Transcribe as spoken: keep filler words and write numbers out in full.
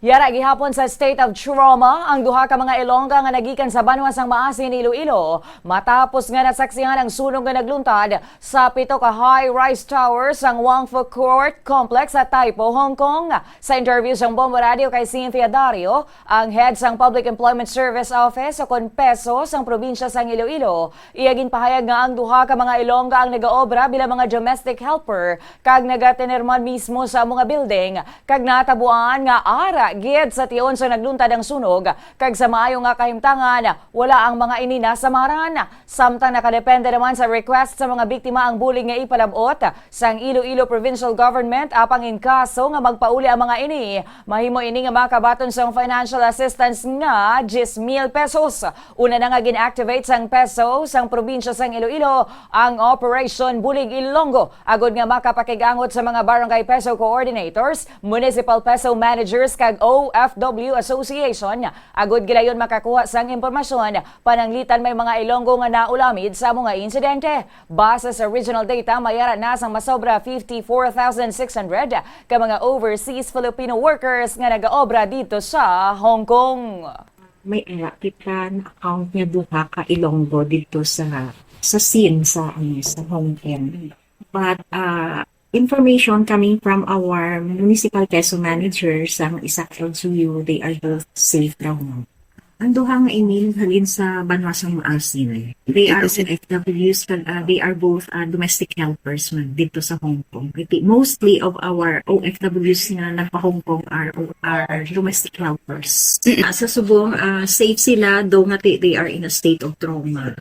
Yara gihapon sa state of trauma ang duha ka mga Ilongga nga nagikan sa banwa sang Maasin, Iloilo, matapos nga nasaksihan ang sunog nga nagluntad sa pito ka high-rise tower sang Wangfu Court Complex sa Taipo, Hong Kong. Sa interview sang Bombo Radio kay Cynthia Dario, ang head sang Public Employment Service Office o kon PESO sang probinsya sang Iloilo, iya ginpahayag nga ang duha ka mga Ilongga ang nagaobra bilang mga domestic helper kag nagatener man mismo sa amo nga building, kag natabuan nga ara gid sa tion sa nagluntad ang sunog, kag sa maayo nga kahimtangan, wala ang mga ini nasamaran. Samtang nakadepende naman sa request sa mga biktima ang bulig nga ipalab-ot sang Iloilo Provincial Government, apang in kaso nga magpauli ang mga ini, mahimo ini nga makabaton sang financial assistance nga diyes mil pesos. Una na nga gin-activate sang PESO sang probinsya sang Iloilo ang Operation Bulig Ilonggo, agud nga makapakig-angot sa mga barangay PESO coordinators, municipal PESO managers, kag O F W Association, agud gilayon makakuha sang impormasyon pananglitan may mga Ilonggo nga naulamid sa amo nga insidente. Base sa regional data, may ara na sang masobra fifty-four thousand six hundred ka mga overseas Filipino workers nga nagaobra didto sa Hong Kong. May ara kita na-account nga duha ka Ilonggo didto sa, sa scene sa, ano, sa Hong Kong. But, uh, information coming from our municipal PESO manager sang isa ka L G U, they are both safe daw, no? Ang duha nga ini halin sa banwa sang Maasin. They are O F Ws, kag, uh, they are both, uh, domestic helpers man didto sa Hong Kong. I think mostly of our O F Ws nga nagpa-Hong Kong are, are domestic helpers. Ah, sa subong, ah, safe sila, though nga ti-, they are in a state of trauma.